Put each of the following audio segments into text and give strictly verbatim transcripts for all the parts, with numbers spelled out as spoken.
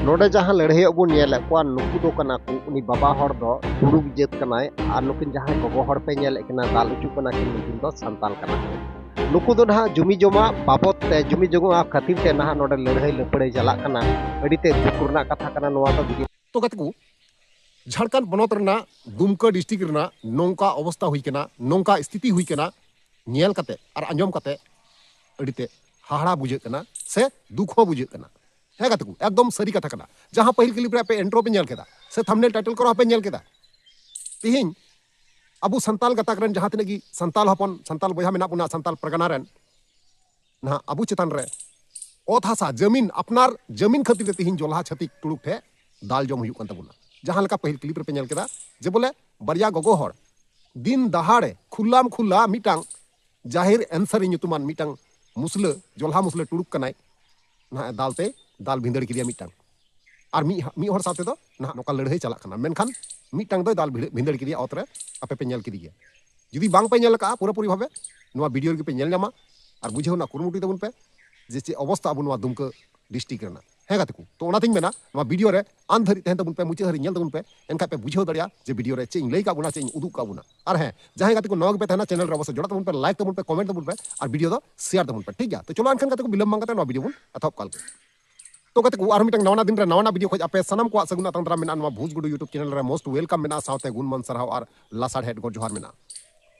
ᱱᱚᱰᱮ ᱡᱟᱦᱟᱸ ᱞᱟᱹᱲᱦᱟᱹᱭᱚᱜ ᱵᱚᱱ ᱧᱮᱞᱮᱫ ᱠᱚᱣᱟ, ᱱᱩᱠᱩ ᱫᱚ ᱠᱟᱱᱟ ᱠᱚ, ᱩᱱᱤ ᱵᱟᱵᱟ ᱦᱚᱲ ᱫᱚ ᱴᱩᱰᱩ ᱡᱟᱹᱛ ᱠᱟᱱᱟᱭ, ᱟᱨ ᱱᱩᱠᱤᱱ ᱡᱟᱦᱟᱸᱭ ᱜᱚᱜᱚ ᱦᱚᱲ ᱯᱮ ᱧᱮᱞᱮᱫ ᱠᱤᱱᱟ ᱫᱟᱞ ᱦᱚᱪᱚᱜ ᱠᱟᱱᱟ ᱠᱤᱱ, ᱱᱩᱠᱤᱱ ᱫᱚ ᱥᱟᱱᱛᱟᱞ ᱠᱟᱱᱟ ᱠᱤᱱ᱾ ᱱᱩᱠᱩ ᱫᱚ ᱱᱟᱦᱟᱜ ᱡᱩᱢᱤ ᱡᱚᱢᱟ ᱵᱟᱵᱚᱫ ᱛᱮ, ᱡᱩᱢᱤ ᱡᱚᱢᱟ ᱠᱷᱟᱹᱛᱤᱨ ᱛᱮ ᱱᱟᱦᱟᱜ ᱱᱚᱰᱮ ᱞᱟᱹᱲᱦᱟᱹᱭ ᱞᱟᱹᱯᱟᱹᱲᱟᱹᱭ ᱪᱟᱞᱟᱜ ᱠᱟᱱᱟ᱾ ᱟᱹᱰᱤ ᱛᱮ ᱫᱩᱠ ᱨᱮᱱᱟᱜ ᱠᱟᱛᱷᱟ ᱠᱟᱱᱟ ᱱᱚᱣᱟ ᱫᱚ᱾ ᱛᱚ ᱜᱟᱛᱮ ᱠᱚ, ᱡᱷᱟᱲᱠᱷᱚᱸᱰ ᱯᱚᱱᱚᱛ ᱨᱮᱱᱟᱜ ᱫᱩᱢᱠᱟᱹ ᱰᱤᱥᱴᱨᱤᱠᱴ ᱨᱮᱱᱟᱜ ᱱᱚᱝᱠᱟ ᱚᱵᱚᱥᱛᱟ ᱦᱩᱭ ᱠᱟᱱᱟ, ᱱᱚᱝᱠᱟ ᱥᱛᱷᱤᱛᱤ ᱦᱩᱭ ᱠᱟᱱᱟ, ᱧᱮᱞ ᱠᱟᱛᱮ ᱟᱨ ᱟᱸᱡᱚᱢ ᱠᱟᱛᱮ ᱟᱹᱰᱤ ᱛᱮ ᱦᱟᱦᱟᱲᱟ ᱵᱩᱡᱷᱟᱹᱜ ᱠᱟᱱᱟ ᱥᱮ ᱫᱩᱠ ᱦᱚᱸ ᱵᱩᱡᱷᱟᱹᱜ ᱠᱟᱱᱟ᱾ ᱦᱮᱸ ᱜᱟᱛᱮ ᱠᱚ, ᱮᱠᱫᱚᱢ ᱥᱟᱹᱨᱤ ᱠᱟᱛᱷᱟ ᱠᱟᱱᱟ᱾ ᱡᱟᱦᱟᱸ ᱯᱟᱹᱦᱤᱞ ᱠᱞᱤᱯ ᱨᱮ ᱟᱯᱮ ᱤᱱᱴᱨᱳ ᱯᱮ ᱧᱮᱞ ᱠᱮᱫᱟ ᱥᱮ ᱛᱷᱟᱢᱵᱱᱮᱞ ᱴᱟᱭᱴᱮᱞ ᱠᱚᱨᱮ ᱦᱚᱸᱯᱮ ᱧᱮᱞ ᱠᱮᱫᱟ, ᱛᱤᱦᱤᱧ ᱟᱵᱚ ᱥᱟᱱᱛᱟᱞ ᱜᱟᱛᱟᱠ ᱨᱮᱱ ᱡᱟᱦᱟᱸ ᱛᱤᱱᱟᱹᱜ ᱜᱮ ᱥᱟᱱᱛᱟᱞ ᱦᱚᱯᱚᱱ, ᱥᱟᱱᱛᱟᱞ ᱵᱚᱭᱦᱟ ᱢᱮᱱᱟᱜ ᱵᱚᱱᱟ ᱥᱟᱱᱛᱟᱞ ᱯᱟᱨᱜᱟᱱᱟ ᱨᱮᱱ, ᱱᱟᱦᱟᱜ ᱟᱵᱚ ᱪᱮᱛᱟᱱ ᱨᱮ ᱚᱛ ᱦᱟᱥᱟ ᱡᱟᱹᱢᱤᱱ, ᱟᱯᱱᱟᱨ ᱡᱟᱹᱢᱤᱱ ᱠᱷᱟᱹᱛᱤᱨ ᱛᱮ ᱛᱤᱦᱤᱧ ᱡᱚᱞᱦᱟ ᱪᱷᱟᱹᱛᱤᱠ ᱛᱩᱲᱩᱠ ᱴᱷᱮᱱ ᱫᱟᱞ ᱡᱚᱢ ᱦᱩᱭᱩᱜ ᱠᱟᱱ ᱛᱟᱵᱚᱱᱟ᱾ ᱡᱟᱦᱟᱸ ᱞᱮᱠᱟ ᱯᱟᱹᱦᱤᱞ ᱠᱞᱤᱯ ᱨᱮᱯᱮ ᱧᱮᱞ ᱠᱮᱫᱟ ᱡᱮ ᱵᱚᱞᱮ ᱵᱟᱨᱭᱟ ᱜᱚᱜᱚ ᱦᱚᱲ ᱫᱤᱱ ᱫᱟᱦᱟᱲᱮ ᱠᱷᱩᱞᱟᱢ ᱠᱷᱩᱞᱟ ᱢᱤᱫᱴᱟᱝ ᱡᱟᱦᱤᱨ ᱮᱱᱥᱟᱨᱤ ᱧᱩᱛᱩᱢᱟᱱ ᱢᱤᱫᱴᱟᱝ ᱢᱩᱥᱞᱟᱹ, ᱡᱚᱞᱦᱟ ᱢᱩᱥᱞᱟᱹ ᱴᱩᱲᱩᱠ ᱠᱟᱱᱟᱭ, ᱱᱟᱦᱟᱜ ᱫᱟᱞ ᱛᱮ ᱫᱟᱞ ᱵᱷᱤᱸᱫᱟᱹᱲ ᱠᱮᱫᱮᱭᱟ ᱢᱤᱫᱴᱟᱝ᱾ ᱟᱨ ᱢᱤᱫ, ᱢᱤᱫ ᱦᱚᱲ ᱥᱟᱶ ᱛᱮᱫᱚ ᱱᱟᱦᱟᱜ ᱱᱚᱝᱠᱟ ᱞᱟᱹᱲᱦᱟᱹᱭ ᱪᱟᱞᱟᱜ ᱠᱟᱱᱟ, ᱢᱮᱱᱠᱷᱟᱱ ᱢᱤᱫᱴᱟᱝ ᱫᱚᱭ ᱫᱟᱞ ᱵᱷᱤᱲᱟᱹ-, ᱵᱷᱤᱸᱫᱟᱹᱲ ᱠᱮᱫᱮᱭᱟ ᱚᱛ ᱨᱮ᱾ ᱟᱯᱮ ᱯᱮ ᱧᱮᱞ ᱠᱮᱫᱮ ᱜᱮᱭᱟ᱾ ᱡᱩᱫᱤ ᱵᱟᱝ ᱯᱮ ᱧᱮᱞ ᱟᱠᱟᱫᱼᱟ, ᱯᱩᱨᱟᱹᱯᱩᱨᱤ ᱵᱷᱟᱵᱮ ᱱᱚᱣᱟ ᱵᱷᱤᱰᱤᱭᱳ ᱨᱮᱜᱮ ᱯᱮ ᱧᱮᱞ ᱧᱟᱢᱟ ᱟᱨ ᱵᱩᱡᱷᱟᱹᱣ ᱨᱮᱱᱟᱜ ᱠᱩᱨᱩᱢᱩᱴᱩᱭ ᱛᱟᱵᱚᱱ ᱯᱮ ᱡᱮ ᱪᱮᱫ ᱚᱵᱚᱥᱛᱟ ᱟᱵᱚ ᱱᱚᱣᱟ ᱫᱩᱢᱠᱟᱹ ᱰᱤᱥᱴᱨᱤᱠᱴ ᱨᱮᱱᱟᱜ᱾ ᱦᱮᱸ ᱜᱟᱛᱮ ᱠᱚ, ᱛᱚ ᱚᱱᱟᱛᱤᱧ ᱢᱮᱱᱟ ᱱᱚᱣᱟ ᱵᱷᱤᱰᱤᱭᱳ ᱨᱮ ᱟᱱ ᱫᱷᱟᱹᱨᱤᱡ ᱛᱟᱦᱮᱱ ᱛᱟᱵᱚᱱ ᱯᱮ, ᱢᱩᱪᱟᱹᱫ ᱦᱟᱹᱨᱤᱡ ᱧᱮᱞ ᱛᱟᱵᱚᱱ ᱯᱮ, ᱮᱱᱠᱷᱟᱱ ᱯᱮ ᱵᱩᱡᱷᱟᱹᱣ ᱫᱟᱲᱮᱭᱟᱜᱼᱟ ᱡᱮ ᱵᱷᱤᱰᱤᱭᱳ ᱨᱮ ᱪᱮᱫ ᱤᱧ ᱞᱟᱹᱭ ᱠᱟᱜ ᱵᱚᱱᱟ, ᱪᱮᱫ ᱤᱧ ᱩᱫᱩᱜ ᱠᱟᱜ ᱵᱚᱱᱟ᱾ ᱟᱨ ᱦᱮᱸ, ᱡᱟᱦᱟᱸᱭ ᱜᱟᱛᱮ ᱠᱚ ᱱᱟᱣᱟ ᱜᱮᱯᱮ ᱛᱟᱦᱮᱱᱟ, ᱪᱮᱱᱮᱞ ᱨᱮ ᱚᱵᱚᱥᱥᱳᱭ ᱡᱚᱲᱟᱜ ᱛᱟᱵᱚᱱ ᱯᱮ, ᱞᱟᱭᱤᱠ ᱛᱟᱵᱚᱱ ᱯᱮ, ᱠᱚᱢᱮᱱᱴ ᱛᱟᱵᱚᱱ ᱯᱮ ᱟᱨ ᱵᱷᱤᱰᱤᱭᱳ ᱫᱚ ᱥᱮᱭᱟᱨ ᱛᱟᱵᱚᱱ ᱯᱮ, ᱴᱷᱤᱠ ᱜᱮᱭᱟ? ᱛᱚ ᱪᱚᱞᱚ ᱮᱱᱠᱷᱟᱱ ᱜᱟᱛᱮ ᱠᱚ, ᱵᱤᱞᱚᱢ ᱵᱟᱝ ᱠᱟᱛᱮ ᱱᱚᱣᱟ ᱵᱷᱤᱰᱤᱭᱳ ᱵᱚᱱ ᱮᱛᱚᱦᱚᱵ ᱠᱟᱜ ᱞᱮᱜᱮ᱾ ᱛᱚ ᱜᱟᱛᱮ ᱠᱚ, ᱟᱨ ᱢᱤᱫᱴᱟᱝ ᱱᱟᱣᱟ ᱫᱤᱱ ᱨᱮ ᱱᱟᱣᱟ ᱱᱟᱜ ᱵᱷᱤᱰᱤᱭᱳ ᱠᱷᱚᱡ ᱟᱯᱮ ᱥᱟᱱᱟᱢ ᱠᱚᱣᱟᱜ ᱥᱟᱹᱜᱩᱱ ᱟᱛᱟᱝ ᱫᱟᱨᱟᱢ ᱢᱮᱱᱟᱜᱼᱟ ᱱᱚᱣᱟ ᱵᱷᱩᱡᱽ ᱜᱩᱰᱩ YouTube ᱪᱮᱱᱮᱞ ᱨᱮ᱾ most welcome ᱢᱮᱱᱟᱜᱼᱟ, ᱥᱟᱶᱛᱮ ᱜᱩᱱᱢᱟᱱ ᱥᱟᱨᱦᱟᱣ ᱟᱨ ᱞᱟᱥᱟᱲᱦᱮᱫ ᱜᱚᱰ ᱡᱚᱦᱟᱨ ᱢᱮᱱᱟᱜᱼᱟ᱾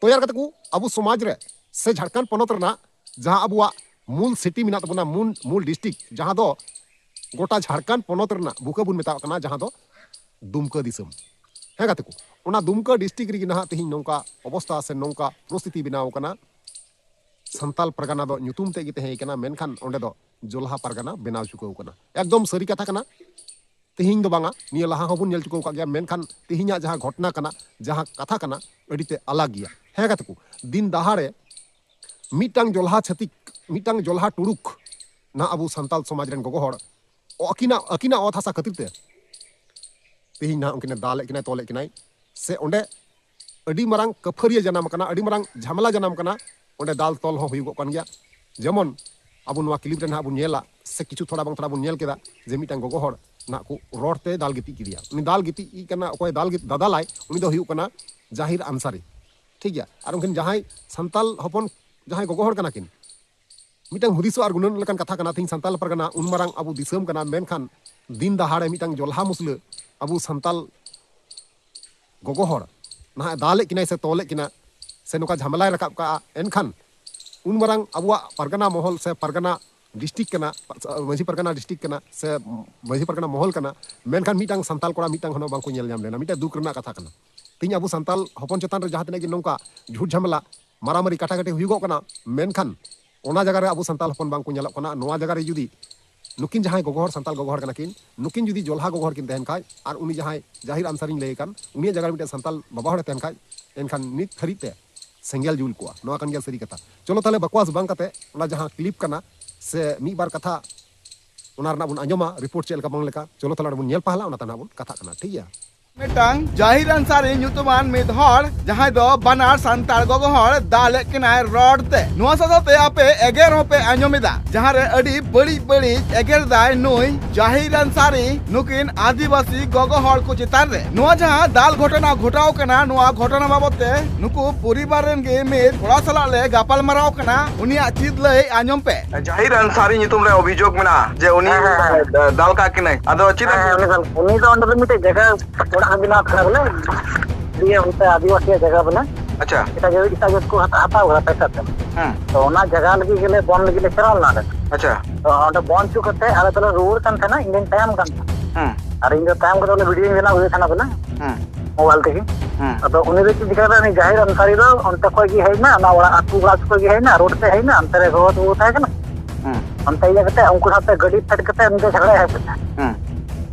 ᱛᱚ ᱭᱟᱨ ᱜᱟᱛᱮ ᱠᱚ, ᱟᱵᱚ ᱥᱚᱢᱟᱡᱽ ᱨᱮ ᱥᱮ ᱡᱷᱟᱲᱠᱷᱚᱸᱰ ᱯᱚᱱᱚᱛ ᱨᱮᱱᱟᱜ ᱡᱟᱦᱟᱸ ᱟᱵᱚᱣᱟᱜ ᱢᱩᱞ ᱥᱤᱴᱤ ᱢᱮᱱᱟᱜ ᱛᱟᱵᱚᱱᱟ, ᱢᱩᱞ, ᱢᱩᱞ ᱰᱤᱥᱴᱨᱤᱠᱴ, ᱡᱟᱦᱟᱸ ᱫᱚ ᱜᱚᱴᱟ ᱡᱷᱟᱲᱠᱷᱚᱸᱰ ᱯᱚᱱᱚᱛ ᱨᱮᱱᱟᱜ ᱵᱩᱠᱟᱹ ᱵᱚᱱ ᱢᱮᱛᱟᱣᱟᱜ ᱠᱟᱱᱟ, ᱡᱟᱦᱟᱸ ᱫᱚ ᱫᱩᱢᱠᱟᱹ ᱫᱤᱥᱚᱢ᱾ ᱦᱮᱸ ᱜᱟᱛᱮ ᱠᱚ, ᱚᱱᱟ ᱫᱩᱢᱠᱟᱹ ᱰᱤᱥᱴᱨᱤᱠᱴ ᱨᱮᱜᱮ ᱱᱟᱦᱟᱜ ᱛᱮᱦᱮᱧ ᱱᱚᱝᱠᱟ ᱚᱵᱚᱥᱛᱟ ᱥᱮ ᱱᱚᱝᱠᱟ ᱯᱚᱨᱤᱥᱛᱷᱤᱛᱤ ᱵᱮᱱᱟᱣ ᱠᱟᱱᱟ᱾ ᱥᱟᱱᱛᱟᱞ ᱯᱟᱨᱜᱟᱱᱟ ᱫᱚ ᱧᱩᱛᱩᱢ ᱛᱮᱫ ᱜᱮ ᱛᱟᱦᱮᱸ ᱠᱟᱱᱟ, ᱢᱮᱱᱠᱷᱟᱱ ᱚᱸᱰᱮ ᱫᱚ ᱡᱚᱞᱦᱟ ᱯᱟᱨᱜᱟᱱᱟ ᱵᱮᱱᱟᱣ ᱪᱩᱠᱟᱹᱣ ᱠᱟᱱᱟ᱾ ᱮᱠᱫᱚᱢ ᱥᱟᱹᱨᱤ ᱠᱟᱛᱷᱟ ᱠᱟᱱᱟ᱾ ᱛᱮᱦᱮᱧ ᱫᱚ ᱵᱟᱝᱟ, ᱱᱤᱭᱟᱹ ᱞᱟᱦᱟ ᱦᱚᱸᱵᱚᱱ ᱧᱮᱞ ᱪᱩᱠᱟᱹᱣ ᱟᱠᱟᱫ ᱜᱮᱭᱟ, ᱢᱮᱱᱠᱷᱟᱱ ᱛᱮᱦᱮᱧᱟᱜ ᱡᱟᱦᱟᱸ ᱜᱷᱚᱴᱚᱱᱟ ᱠᱟᱱᱟ, ᱡᱟᱦᱟᱸ ᱠᱟᱛᱷᱟ ᱠᱟᱱᱟ, ᱟᱹᱰᱤ ᱛᱮ ᱟᱞᱟᱜᱽ ᱜᱮᱭᱟ᱾ ᱦᱮᱸ ᱜᱟᱛᱮ ᱠᱚ, ᱫᱤᱱ ᱫᱟᱦᱟᱲᱮ ᱢᱤᱫᱴᱟᱝ ᱡᱚᱞᱦᱟ ᱪᱷᱟᱹᱛᱤᱠ, ᱢᱤᱫᱴᱟᱝ ᱡᱚᱞᱦᱟ ᱴᱩᱲᱩᱠ, ᱱᱟᱦᱟᱜ ᱟᱵᱚ ᱥᱟᱱᱛᱟᱞ ᱥᱚᱢᱟᱡᱽ ᱨᱮᱱ ᱜᱚᱜᱚ ᱦᱚᱲ, ᱟᱹᱠᱤᱱᱟᱜ, ᱟᱹᱠᱤᱱᱟᱜ ᱚᱛ ᱦᱟᱥᱟ ᱠᱷᱟᱹᱛᱤᱨ ᱛᱮ ᱛᱮᱦᱮᱧ ᱱᱟᱦᱟᱜ ᱩᱱᱠᱤᱱᱮ ᱫᱟᱞᱮᱫ ᱠᱤᱱᱟᱭ, ᱛᱚᱞᱮᱫ ᱠᱤᱱᱟᱭ, ᱥᱮ ᱚᱸᱰᱮ ᱟᱹᱰᱤ ᱢᱟᱨᱟᱝ ᱠᱟᱹᱯᱷᱟᱹᱨᱤᱭᱟᱹ ᱡᱟᱱᱟᱢ ᱠᱟᱱᱟ, ᱟᱹᱰᱤ ᱢᱟᱨᱟᱝ ᱡᱷᱟᱢᱮᱞᱟ ᱡᱟᱱᱟᱢ ᱠᱟᱱᱟ, ᱚᱸᱰᱮ ᱫᱟᱞ ᱛᱚᱞ ᱦᱚᱸ ᱦᱩᱭᱩᱜᱚᱜ ᱠᱟᱱ ᱜᱮᱭᱟ᱾ ᱡᱮᱢᱚᱱ ᱟᱵᱚ ᱱᱚᱣᱟ ᱠᱞᱤᱯ ᱨᱮ ᱱᱟᱦᱟᱜ ᱵᱚᱱ ᱧᱮᱞᱟ, ᱥᱮ ᱠᱤᱪᱷᱩ ᱛᱷᱚᱲᱟ ᱵᱟᱝ ᱛᱷᱚᱲᱟ ᱵᱚᱱ ᱧᱮᱞ ᱠᱮᱫᱟ, ᱡᱮ ᱢᱤᱫᱴᱟᱝ ᱜᱚᱜᱚ ᱦᱚᱲ ᱱᱟᱦᱟᱜ ᱠᱚ ᱨᱚᱰ ᱛᱮ ᱫᱟᱞ ᱜᱤᱛᱤᱡ ᱠᱮᱫᱮᱭᱟ᱾ ᱩᱱᱤ ᱫᱟᱞ ᱜᱤᱛᱤᱡ ᱠᱟᱱᱟ, ᱚᱠᱚᱭ ᱫᱟᱞ ᱜᱤᱛᱤᱡ ᱫᱟᱫᱟᱞᱟᱭ, ᱩᱱᱤ ᱫᱚ ᱦᱩᱭᱩᱜ ᱠᱟᱱᱟ ᱡᱟᱦᱤᱨ ᱟᱱᱥᱟᱨᱤ᱾ ᱴᱷᱤᱠ ᱜᱮᱭᱟ? ᱟᱨ ᱩᱱᱠᱤᱱ ᱡᱟᱦᱟᱸᱭ ᱥᱟᱱᱛᱟᱞ ᱦᱚᱯᱚᱱ, ᱡᱟᱦᱟᱸᱭ ᱜᱚᱜᱚ ᱦᱚᱲ ᱠᱟᱱᱟ ᱠᱤᱱ, ᱢᱤᱫᱴᱟᱝ ᱦᱩᱫᱤᱥᱚᱜ ᱟᱨ ᱜᱩᱱᱟᱹᱱ ᱞᱮᱠᱟᱱ ᱠᱟᱛᱷᱟ ᱠᱟᱱᱟ᱾ ᱛᱮᱦᱮᱧ ᱥᱟᱱᱛᱟᱞ ᱯᱟᱨᱜᱟᱱᱟ ᱩᱱ ᱢᱟᱨᱟᱝ ᱟᱵᱚ ᱫᱤᱥᱚᱢ ᱠᱟᱱᱟ, ᱢᱮᱱᱠᱷᱟᱱ ᱫᱤᱱ ᱫᱟᱦᱟᱲᱮ ᱢᱤᱫᱴᱟᱝ ᱡᱚᱞᱦᱟ ᱢᱩᱥᱞᱟᱹ ᱟᱵᱚ ᱥᱟᱱᱛᱟᱞ ᱜᱚᱜᱚ ᱦᱚᱲ ᱱᱟᱦᱟᱜ ᱫᱟᱞᱮᱫ ᱠᱤᱱᱟᱭ ᱥᱮ ᱛᱚᱞᱮᱫ ᱠᱤᱱᱟ ᱥᱮ ᱱᱚᱝᱠᱟ ᱡᱷᱟᱢᱮᱞᱟᱭ ᱨᱟᱠᱟᱵ ᱠᱟᱜᱼᱟ, ᱮᱱᱠᱷᱟᱱ ᱩᱱ ᱢᱟᱨᱟᱝ ᱟᱵᱚᱣᱟᱜ ᱯᱟᱨᱜᱟᱱᱟ ᱢᱚᱦᱚᱞ ᱥᱮ ᱯᱟᱨᱜᱟᱱᱟ ᱰᱤᱥᱴᱨᱤᱠᱴ ᱠᱟᱱᱟ, ᱢᱟᱹᱡᱷᱤ ᱯᱟᱨᱜᱟᱱᱟ ᱰᱤᱥᱴᱨᱤᱠᱴ ᱠᱟᱱᱟ ᱥᱮ ᱢᱟᱹᱡᱷᱤ ᱯᱟᱨᱜᱟᱱᱟ ᱢᱚᱦᱚᱞ ᱠᱟᱱᱟ, ᱢᱮᱱᱠᱷᱟᱱ ᱢᱤᱫᱴᱟᱝ ᱥᱟᱱᱛᱟᱞ ᱠᱚᱲᱟ ᱢᱤᱫᱴᱟᱝ ᱦᱚᱸ ᱵᱟᱝᱠᱚ ᱧᱮᱞ ᱧᱟᱢ ᱞᱮᱱᱟ᱾ ᱢᱤᱫᱴᱟᱝ ᱫᱩᱠ ᱨᱮᱱᱟᱜ ᱠᱟᱛᱷᱟ ᱠᱟᱱᱟ᱾ ᱛᱮᱦᱮᱧ ᱟᱵᱚ ᱥᱟᱱᱛᱟᱞ ᱦᱚᱯᱚᱱ ᱪᱮᱛᱟᱱ ᱨᱮ ᱡᱟᱦᱟᱸ ᱛᱤᱱᱟᱹᱜ ᱜᱮ ᱱᱚᱝᱠᱟ ᱡᱷᱩᱴ ᱡᱷᱟᱢᱮᱞᱟ, ᱢᱟᱨᱟᱢᱟᱨᱤ, ᱠᱟᱴᱟᱠᱟᱴᱤ ᱦᱩᱭᱩᱜᱚᱜ ᱠᱟᱱᱟ, ᱢᱮᱱᱠᱷᱟᱱ ᱚᱱᱟ ᱡᱟᱭᱜᱟ ᱨᱮ ᱟᱵᱚ ᱥᱟᱱᱛᱟᱞ ᱦᱚᱯᱚᱱ ᱵᱟᱝᱠᱚ ᱧᱮᱞᱚᱜ ᱠᱟᱱᱟ᱾ ᱱᱚᱣᱟ ᱡᱟᱭᱜᱟ ᱨᱮ ᱡᱩᱫᱤ ᱱᱩᱠᱤᱱ ᱡᱟᱦᱟᱸᱭ ᱜᱚᱜᱚ ᱦᱚᱲ, ᱥᱟᱱᱛᱟᱞ ᱜᱚᱜᱚ ᱦᱚᱲ ᱠᱟᱱᱟ ᱠᱤᱱ, ᱱᱩᱠᱤᱱ ᱡᱩᱫᱤ ᱡᱚᱞᱦᱟ ᱜᱚᱜᱚ ᱦᱚᱲ ᱠᱤᱱ ᱛᱟᱦᱮᱱ ᱠᱷᱟᱡ ᱟᱨ ᱩᱱᱤ ᱡᱟᱦᱟᱸᱭ ᱡᱟᱦᱤᱨ ᱟᱱᱥᱟᱨᱤᱧ ᱞᱟᱹᱭ ᱠᱟᱱ, ᱩᱱᱤᱭᱟᱜ ᱡᱟᱭᱜᱟ ᱨᱮ ᱢᱤᱫᱴᱮᱱ ᱥᱟᱱᱛᱟᱞ ᱵᱟᱵᱟ ᱦᱚᱲᱮ ᱛᱟᱦᱮᱱ ᱠᱷᱟᱡ, ᱮᱱᱠᱷᱟᱱ ᱱᱤᱛ ᱫᱷᱟᱹᱨᱤᱡ ᱛᱮ ᱥᱮᱸᱜᱮᱞ ᱡᱩᱞ ᱠᱚᱜᱼᱟ᱾ ᱱᱚᱣᱟ ᱠᱟᱱ ᱜᱮᱭᱟ ᱥᱟᱹᱨᱤ ᱠᱟᱛᱷᱟ᱾ ᱪᱚᱞᱚ ᱛᱟᱦᱞᱮ ᱵᱟᱠᱣᱟᱥ ᱵᱟᱝ ᱠᱟᱛᱮ ᱚᱱᱟ ᱡᱟᱦᱟᱸ ᱠᱞᱤᱯ ᱠᱟᱱᱟ ᱥᱮ ᱢᱤᱫ ᱵᱟᱨ ᱠᱟᱛᱷᱟ ᱚᱱᱟ ᱨᱮᱱᱟᱜ ᱵᱚᱱ ᱟᱸᱡᱚᱢᱟ, ᱨᱤᱯᱳᱨᱴ ᱪᱮᱫ ᱞᱮᱠᱟ ᱵᱟᱝ ᱞᱮᱠᱟ, ᱪᱚᱞᱚ ᱛᱟᱦᱞᱮ ᱚᱸᱰᱮ ᱵᱚᱱ ᱧᱮᱞ ᱯᱟᱦᱞᱟ, ᱚᱱᱟ ᱛᱟᱦᱞᱮ ᱵᱚᱱ ᱠᱟᱛᱷᱟᱜ ᱠᱟᱱᱟ, ᱴᱷᱤᱠ ᱜᱮᱭᱟ? ᱢᱤᱫᱴᱟᱝ ᱡᱟᱦᱤᱨ ᱟᱱᱥᱟᱨᱤ ᱧᱩᱛᱩᱢᱟᱱ ᱢᱤᱫ ᱦᱚᱲ, ᱡᱟᱦᱟᱸᱭ ᱫᱚ ᱵᱟᱱᱟᱨ ᱥᱟᱱᱛᱟᱲ ᱜᱚᱜᱚ ᱦᱚᱲ ᱫᱟᱞᱮᱫ ᱠᱤᱱᱟᱭ ᱨᱚᱰ ᱛᱮ᱾ ᱱᱚᱣᱟ ᱥᱟᱶ ᱥᱟᱶᱛᱮ ᱟᱯᱮ ᱮᱜᱮᱨ ᱦᱚᱸᱯᱮ ᱟᱸᱡᱚᱢ ᱮᱫᱟ, ᱡᱟᱦᱟᱸ ᱨᱮ ᱟᱹᱰᱤ ᱵᱟᱹᱲᱤᱡ ᱵᱟᱹᱲᱤᱡ ᱮᱜᱮᱨ ᱫᱟᱭ ᱱᱩᱭ ᱡᱟᱦᱤᱨ ᱟᱱᱥᱟᱨᱤ ᱱᱩᱠᱤᱱ ᱟᱹᱫᱤᱵᱟᱹᱥᱤ ᱜᱚᱜᱚ ᱦᱚᱲ ᱠᱚ ᱪᱮᱛᱟᱱ ᱨᱮ᱾ ᱱᱚᱣᱟ ᱡᱟᱦᱟᱸ ᱫᱟᱞ ᱜᱷᱚᱴᱚᱱᱟ ᱜᱷᱚᱴᱟᱣ ᱠᱟᱱᱟ, ᱱᱚᱣᱟ ᱜᱷᱚᱴᱚᱱᱟ ᱵᱟᱵᱚᱛ ᱛᱮ ᱱᱩᱠᱩ ᱯᱚᱨᱤᱵᱟᱨ ᱨᱮᱱ ᱜᱮ ᱢᱤᱫ ᱠᱚᱲᱟ ᱥᱟᱞᱟᱜ ᱞᱮ ᱜᱟᱯᱟᱞ ᱢᱟᱨᱟᱣ ᱠᱟᱱᱟ, ᱩᱱᱤᱭᱟᱜ ᱪᱮᱫ ᱞᱟᱹᱭ ᱟᱸᱡᱚᱢ ᱯᱮ᱾ ᱡᱟᱦᱤᱨ ᱟᱱᱥᱟᱨᱤ ᱧᱩᱛᱩᱢ ᱨᱮ ᱚᱵᱷᱤᱡᱳᱜᱽ ᱢᱮᱱᱟᱜᱼᱟ ᱡᱮ ᱩᱱᱤ, ᱦᱮᱸ, ᱦᱮᱸ, ᱦᱮᱸ᱾ ᱫᱟ-, ᱫᱟᱞ ᱠᱟᱜ ᱠᱤᱱᱟᱭ᱾ ᱟᱫᱚ ᱪᱮᱫ ᱮᱢ ᱦᱮᱸ, ᱩᱱᱤ ᱫᱚ, ᱩᱱᱤ ᱫᱚ ᱚᱸᱰᱮ ᱫᱚ ᱢᱤᱫᱴᱮᱡ ᱡᱟᱭᱜᱟ ᱚᱲᱟᱜ ᱮ ᱵᱮᱱᱟᱣ ᱠᱟᱫᱟ ᱵᱚᱞᱮ, ᱫᱤᱭᱮ ᱚᱱᱛᱮ ᱟᱹᱫᱤᱵᱟᱹᱥᱤᱭᱟᱜ ᱡᱟᱭᱜᱟ ᱵᱚᱞᱮ᱾ ᱟᱪᱪᱷᱟ᱾ ᱮᱴᱟᱜ ᱡᱟᱹᱛ, ᱮᱴᱟᱜ ᱡᱟᱹᱛ ᱠᱚ ᱦᱟᱛ-, ᱦᱟᱛᱟᱣ ᱠᱟᱫᱟ ᱯᱚᱭᱥᱟ ᱛᱮ᱾ ᱦᱮᱸ᱾ ᱛᱚ ᱚᱱᱟ ᱡᱟᱭᱜᱟ ᱞᱟᱹᱜᱤᱫ ᱜᱮᱞᱮ ᱵᱚᱱ ᱞᱟᱹᱜᱤᱫ ᱞᱮ ᱪᱟᱞᱟᱣ ᱞᱮᱱᱟ ᱚᱸᱰᱮ᱾ ᱟᱪᱪᱷᱟ᱾ ᱛᱚ ᱚᱸᱰᱮ ᱵᱚᱱ ᱦᱚᱪᱚ ᱠᱟᱛᱮ ᱟᱞᱮ ᱫᱚᱞᱮ ᱨᱩᱣᱟᱹᱲ ᱠᱟᱱ ᱛᱟᱦᱮᱱᱟ, ᱤᱧ ᱫᱚᱧ ᱛᱟᱭᱚᱢ ᱠᱟᱱ ᱛᱟᱦᱮᱱᱟ᱾ ᱦᱮᱸ᱾ ᱟᱨ ᱤᱧ ᱫᱚ ᱛᱟᱭᱚᱢ ᱠᱟᱛᱮ ᱚᱸᱰᱮ ᱵᱷᱤᱰᱤᱭᱳᱧ ᱵᱮᱱᱟᱣ ᱠᱮᱫ ᱛᱟᱦᱮᱱᱟ ᱵᱚᱞᱮ᱾ ᱦᱮᱸ᱾ ᱢᱳᱵᱟᱭᱤᱞ ᱛᱮᱜᱮ᱾ ᱦᱮᱸ᱾ ᱟᱫᱚ ᱩᱱᱤ ᱫᱚ ᱪᱮᱫ ᱪᱤᱠᱟᱹ ᱠᱮᱫᱟ, ᱩᱱᱤ ᱡᱟᱦᱤᱨ ᱟᱱᱥᱟᱨᱤ ᱫᱚ ᱚᱱᱛᱮ ᱠᱷᱚᱡ ᱜᱮ ᱦᱮᱡ ᱮᱱᱟ, ᱚᱱᱟ ᱚᱲᱟᱜ ᱟᱹᱛᱩ ᱚᱲᱟᱜ ᱠᱷᱚᱡ ᱜᱮ ᱦᱮᱡ ᱮᱱᱟ, ᱨᱳᱰ ᱛᱮ ᱦᱮᱡ ᱮᱱᱟ, ᱚᱱᱛᱮ ᱨᱮ ᱜᱚᱜᱚ ᱛᱟᱠᱚ ᱛᱟᱦᱮᱸ ᱠᱟᱱᱟ᱾ ᱦᱮᱸ᱾ ᱚᱱᱛᱮ ᱤᱭᱟᱹ ᱠᱟᱛᱮ ᱩᱱᱠᱩ ᱥᱟᱶᱛᱮ ᱜᱟᱹᱰᱤ ᱯᱷᱮᱰ ᱠᱟᱛᱮ ᱩᱱᱤ ᱫᱚ ᱡᱷᱟᱜᱽᱲᱟ ᱮᱦᱚᱵ ᱠᱮᱫᱟ᱾ ᱦᱮᱸ᱾